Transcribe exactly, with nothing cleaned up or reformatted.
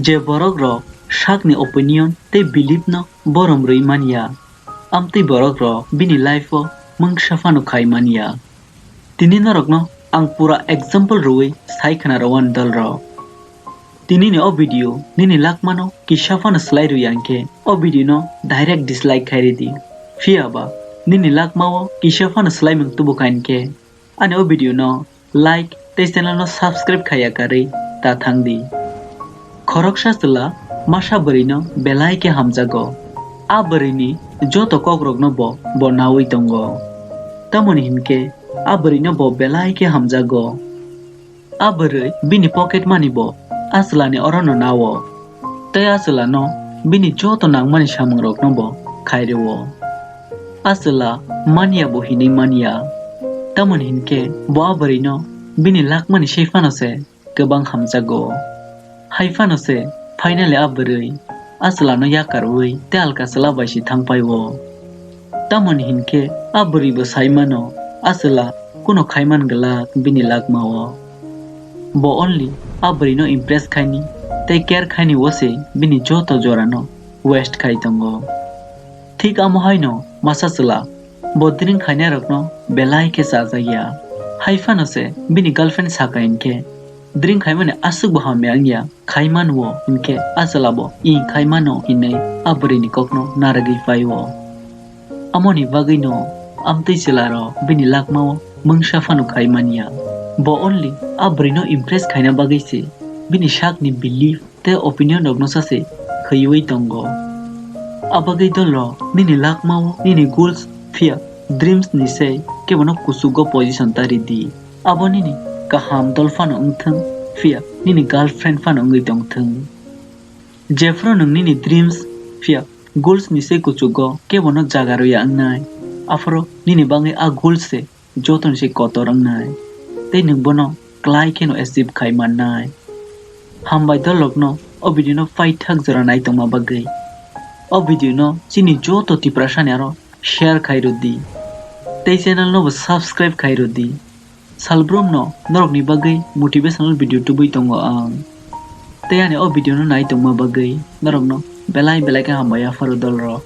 Je borok rok sakni opinion tei belief no borom rwi manya, amtwi borok rok bini life o mungsa phano khai manya. Tini norok no ang pura example rwi sai khna rw ani dol rok. Tini ni o video nini lakma no kisa phano slai rwi ya hwnkhe o video no direct dislike khai ridi. Phiya ba nini lakma o kisa phano slai mung tubu kha hwnkhe ani o video no like tei channel no subscribe khaiya karwi ta thang di. Khoroksa chwla masa bwrwi no belai khe hamjago. A bwrwi ni joto kok rok no bo, bo nawi tongo. Tamoni hinkhe a bwrwi no bo belai khe hamjago. A bwrwi bini pocket money bo a chwla ni oro no nao. Tei a chwla no bini joto nangmani samung rok no bo khai rwo. A chwla manya bo hinwi manya. Tamoni hinkhe bo a bwrwi no bini lakmani sei phano se kwbang hamjago. Hai phano se finally a bwrwi a chwla no yakarwi tei alka chwla bai se thang pai o. Tamoni hinkhe a bwrwi bo sai mano a chwla kuno khai man glak bini lakma o. Bo only a bwrwi no impress khaini tei care khaini o se bini joto jora no waste khai tongo. Thik amo haino masa chwla bo drink khainai rok no belai khe chajakya. Hai phano se bini girlfriend saka hinkhe drink khaimani aswk bo hamya wngya, khai man o hinkhe a chwla bo i khai mano hinwi a bwrwi ni kok no narwgwi pai o. Amoni bagwi no amtwi chwla rok bini lakma o mungsa phano khai manya. Bo only a bwrwi no impress khaina bagwi se bini sak ni belief tei opinion rok no sa se khwiwi tongo. A bagwi dol rok nini lakma o nini goals phiya dreams ni sei kebo no kuchugo position ta ridi. Abo nini kaham dol phano wngthwng, phiya nini girlfriend phano wngwi tongthwng. Jephru nwng nini dreams phiya goals ni sei kuchugo kebo no jaga rwya wngnai, aphuru nini bagwi a goals se joto ni sei kotor wngnai, tei nwng bono klai kheno achieve khai mannai. Hambai dol rok no o video no paithak jora nai tongma bagwi. O video no chini joto Tiprasa ni aro share khai rwdi, tei channel no bo subscribe khai rwdi. Salbrum no norok ni bagwi motivational video tubui tongo ang. Tei ani o video no nai tongma bagwi norok no belai belai khe hambai yapharo dol rok.